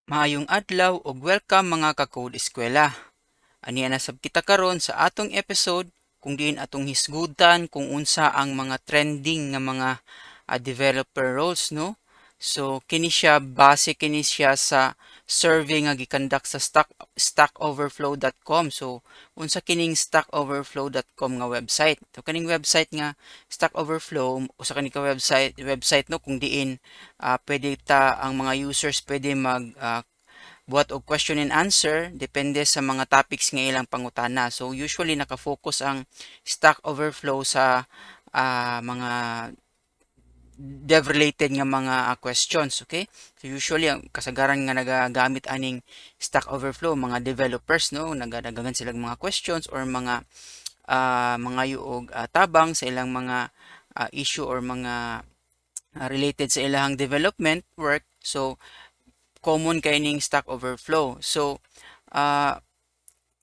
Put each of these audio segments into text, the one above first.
Maayong adlaw ug welcome, mga ka-Code Eskwela. Ania na sab kita karon sa atong episode kung diin atong hisgutan kung unsa ang mga trending nga mga developer roles, no? So kini siya, base kini siya sa survey nga gi-conduct sa stackoverflow.com. So unsa kining stackoverflow.com nga website? So kaning website nga Stack Overflow, usa kani ka website, no, kung diin pwede ta, ang mga users, pwede mag buhat og question and answer depende sa mga topics nga ilang pangutana. So usually naka-focus ang Stack Overflow sa mga dev related nga mga questions, okay? So usually ang kasagaran nga nagagamit aning Stack Overflow, mga developers, no, nagadaghagan silang mga questions or mga mangayo og tabang sa ilang mga issue or mga related sa ilang development work. So common kay ning Stack Overflow. So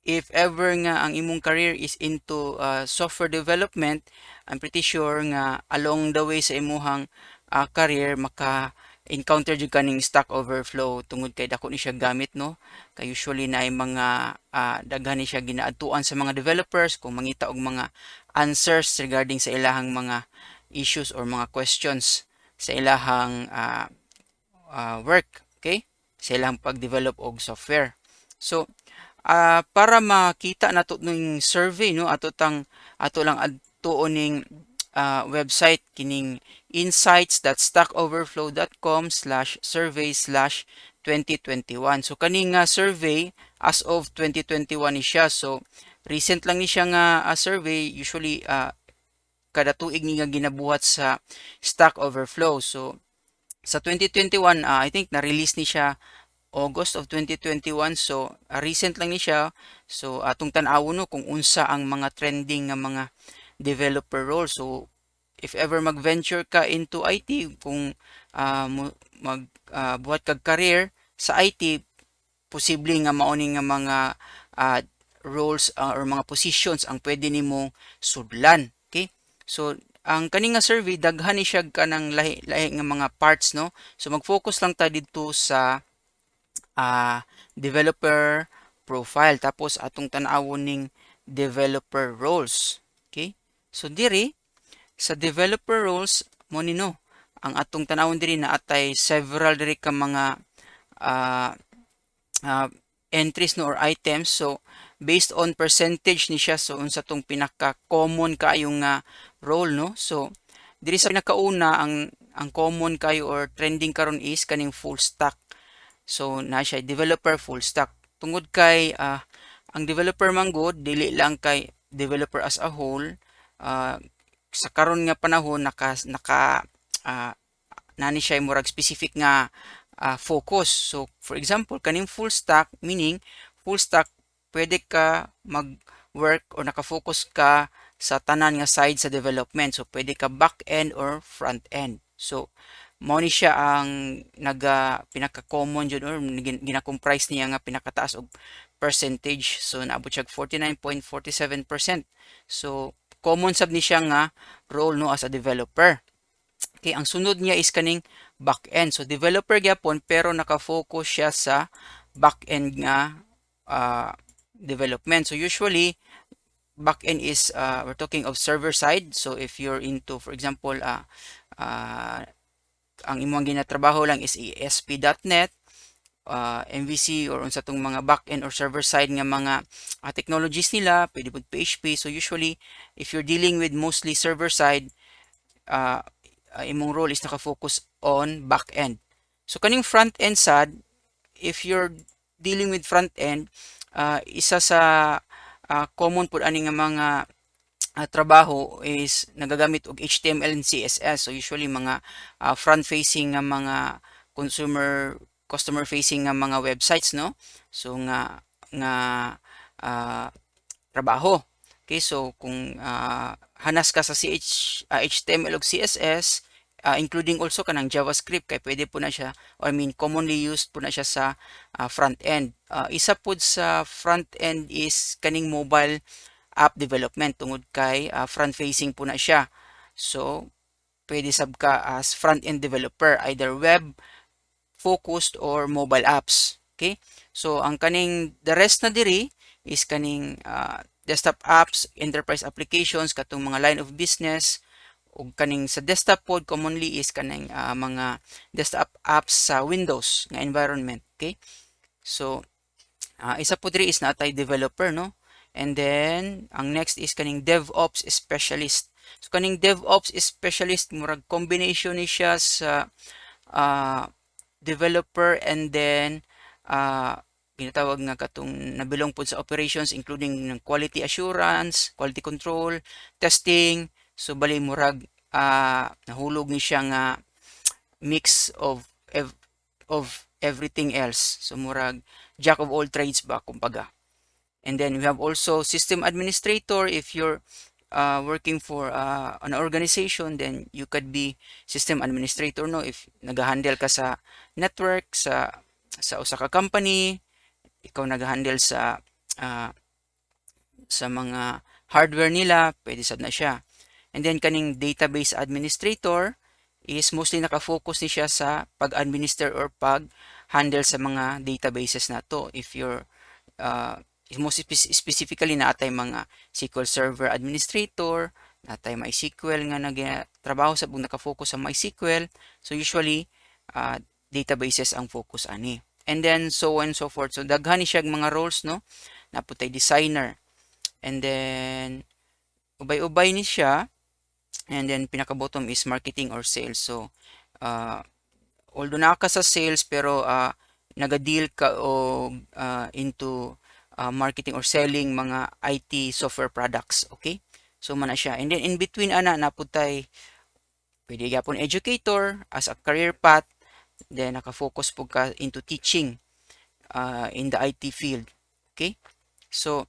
if ever nga ang imong career is into software development, I'm pretty sure nga along the way sa imuhang career, maka encounter jud kaning Stack Overflow tungod kay dako ni siya gamit, no, kay usually naay mga daghan ni siya ginaadtuan sa mga developers kung mangita og mga answers regarding sa ilahang mga issues or mga questions sa ilahang work, okay, sa ilang pag-develop og software. So para makita nato ning survey, no, ato tang ato lang adtuon ning website kining insights.stackoverflow.com/survey/2021. So kani nga survey, as of 2021 ni siya. So recent lang ni siya nga survey. Usually kada tuig ni nga ginabuhat sa Stack Overflow. So sa 2021, I think na-release ni siya August of 2021, so recent lang ni siya. So atong tan-awon, no, kung unsa ang mga trending nga mga developer role. So if ever mag-venture ka into IT, kung mag buhat kag career sa IT, posible nga mao ni nga mga roles or mga positions ang pwede nimo sudlan, okay? So ang kani nga survey, daghan ni siya kanang lahi lahi nga mga parts, no? So mag-focus lang ta didto sa developer profile, tapos atong tan-awon ning developer roles, okay? So diri sa developer roles mo ni, no, ang atong tan-awon diri, na atay several diri ka mga entries, no, or items. So based on percentage ni siya, so unsa tong pinaka common kaayo nga role, no? So diri sa pinakauna, ang common kayo or trending karon is kaning full stack. So na siya developer full stack tungod kay ang developer man gud, dili lang kay developer as a whole. Sa karon nga panahon, naka naka nani siya murag specific nga focus. So for example, kaning full stack, meaning full stack, pwede ka mag-work or naka-focus ka sa tanan nga side sa development. So pwede ka back end or front end. So mao ni siya ang naga pinaka-common jud or gina-comprise niya nga pinakataas og percentage. So naabot siya 49.47%. So common sab ni siya nga role, no, as a developer. Okay, ang sunod niya is kaning back end. So developer gyapon pero naka-focus siya sa back end nga development. So usually back end is we're talking of server side. So if you're into, for example, ang imong ginatrabaho lang is ASP.NET, MVC or unsa tong mga back-end or server side nga mga technologies nila, pwede pud PHP. So usually if you're dealing with mostly server side, imong role is naka-focus on back-end. So kaning front end sad, if you're dealing with front end, isa sa common pud ani nga mga trabaho is nagagamit og HTML and CSS. So usually mga front facing nga mga consumer, customer facing nga mga websites, no? So nga nga trabaho. Okay, so kung hanas ka sa HTML ug CSS, including also kanang JavaScript kay pwede po na siya, or I mean, commonly used po na siya sa front end. Isa pod sa front end is kaning mobile app development tungod kay front facing po na siya. So pwede sab ka as front end developer, either web focused or mobile apps. Okay? So ang kaning the rest na diri is kaning desktop apps, enterprise applications, katong mga line of business, ug kaning sa desktop pod commonly is kaning mga desktop apps sa Windows nga environment. Okay? So isa po diri is natay developer, no? And then ang next is kaning DevOps specialist. So kaning DevOps specialist, murag combination ni siya sa developer and then ginatawag nga katong na-belong pod sa operations, including ng quality assurance, quality control, testing. So bali murag nahulog ni siya nga mix of everything else. So murag jack of all trades ba, kumbaga. And then we have also system administrator. If you're working for an organization, then you could be system administrator, no? If nag-handle ka sa network sa usa ka company, ikaw nag-handle sa mga hardware nila, pwede sad na siya. And then kaning database administrator is mostly naka-focus ni siya sa pag-administer or pag-handle sa mga databases nato. If you're most specifically, naatay mga SQL Server administrator, natay MySQL nga nagtrabaho sa naka-focus sa MySQL. So usually databases ang focus ani. And then so on and so forth. So daghan ni siya mga roles, no? Naputay designer. And then ubay-ubay ni siya. And then pinaka bottom is marketing or sales. So although naa ka sa sales, pero naga-deal ka o into marketing or selling mga IT software products, okay? So man na siya. And then in between ana, naputay pwede gyapon educator as a career path, then naka-focus po ka into teaching in the IT field. Okay? So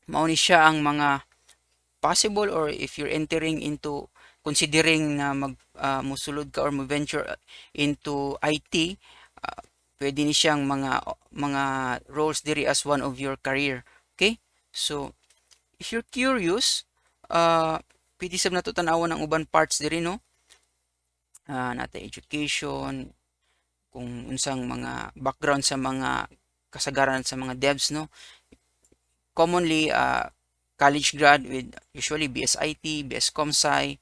mao ni siya ang mga possible, or if you're entering into, considering na mag musulod ka or mo-venture into IT, pwede ni siyang mga roles diri as one of your career. Okay? So if you're curious, pwede sab nato tan-awon ang uban parts diri, no? Nata education, kung unsang mga background sa mga kasagaran sa mga devs, no? Commonly college grad with usually BSIT, BS ComSci,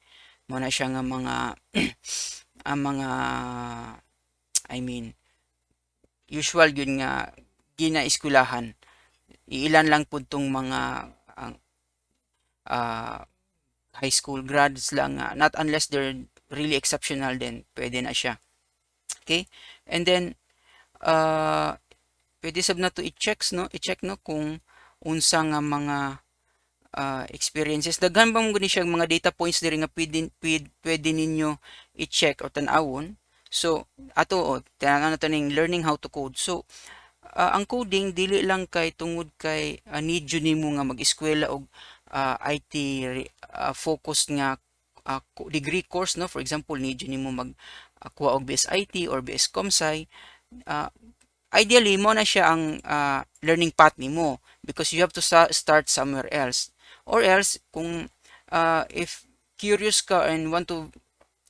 mo na siya nga mga ang mga, I mean, usual yun nga ginaeskwelahan. Iilan lang pud tong mga ang high school grads lang nga, not unless they're really exceptional, then pwede na siya. Okay? And then pwede sab nato i-checks, no? I-check, no, kung unsa nga mga experiences. Daghan ba mo gani siya mga data points diri nga pwede ninyo i-check o tan-awon. So ato, oh, tan nato ning learning how to code. So ang coding, dili lang kay tungod kay need jud nimo nga mag-eskwela og IT focused nga degree course, no? For example, need jud nimo mag kuha og BSIT or BS ComSci. Ideally mo na siya ang learning path nimo because you have to start somewhere else, or else kung if curious ka and want to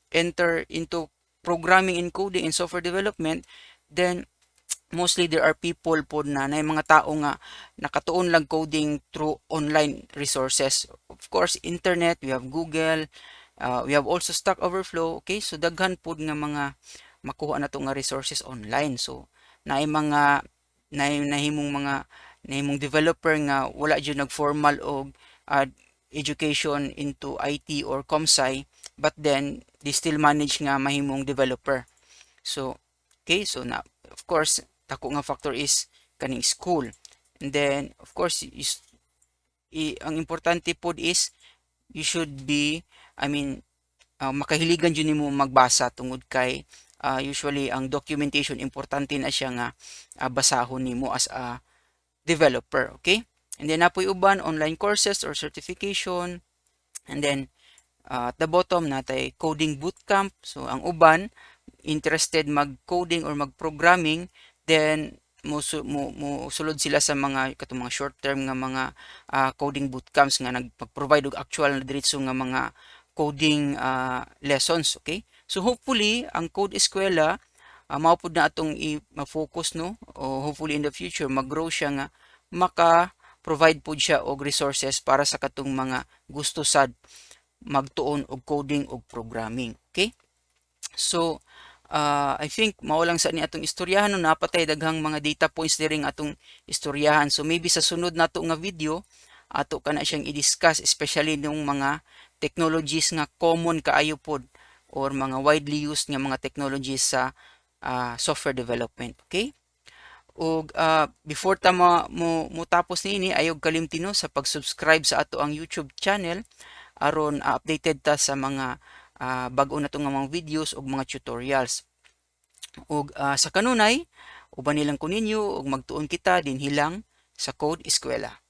enter into programming and coding and software development, then mostly there are people po na mga tao nga nakatuon lang coding through online resources. Of course, internet, we have Google, we have also Stack Overflow, okay? So daghan pod nga mga makuha nato nga resources online. So naay mga naay nahimong mga nahimong developer nga wala jud nag-formal og education into IT or ComSci, but then they still manage nga mahimong developer. So okay, so na of course dako nga factor is kaning school. And then of course is ang importante pod is you should be, I mean, makahiligan jud nimo magbasa tungod kay usually ang documentation, importante na siya nga basahon nimo as a developer, okay? And then napoy uban online courses or certification. And then at the bottom, natay coding bootcamp. So ang uban interested mag-coding or mag-programming, then mo sulod sila sa mga katong mga short term nga mga coding bootcamps nga nagprovide og actual na diretso nga mga coding lessons, okay? So hopefully ang Code Eskwela Mao pud na atong i-focus, no, o hopefully in the future mag-grow siya nga maka provide pud siya og resources para sa katong mga gusto sad magtuon og coding og programming. Okay? So, I think mao lang sa ni atong istoryahan, no. Naa pa tay daghang mga data points diri nga atong istoryahan. So maybe sa sunod nato nga video, ato kana siyang i-discuss, especially nung mga technologies nga common kaayo pod or mga widely used nga mga technologies sa software development. Okay? Ug before ta mo tapos niini, ayaw kalimti, no, sa pag-subscribe sa ato ang YouTube channel aron updated ta sa mga bag-o nato nga mga videos ug mga tutorials. Ug sa kanunay, uban nilang ko ninyo ug magtuon kita dinhi lang sa Code Eskwela.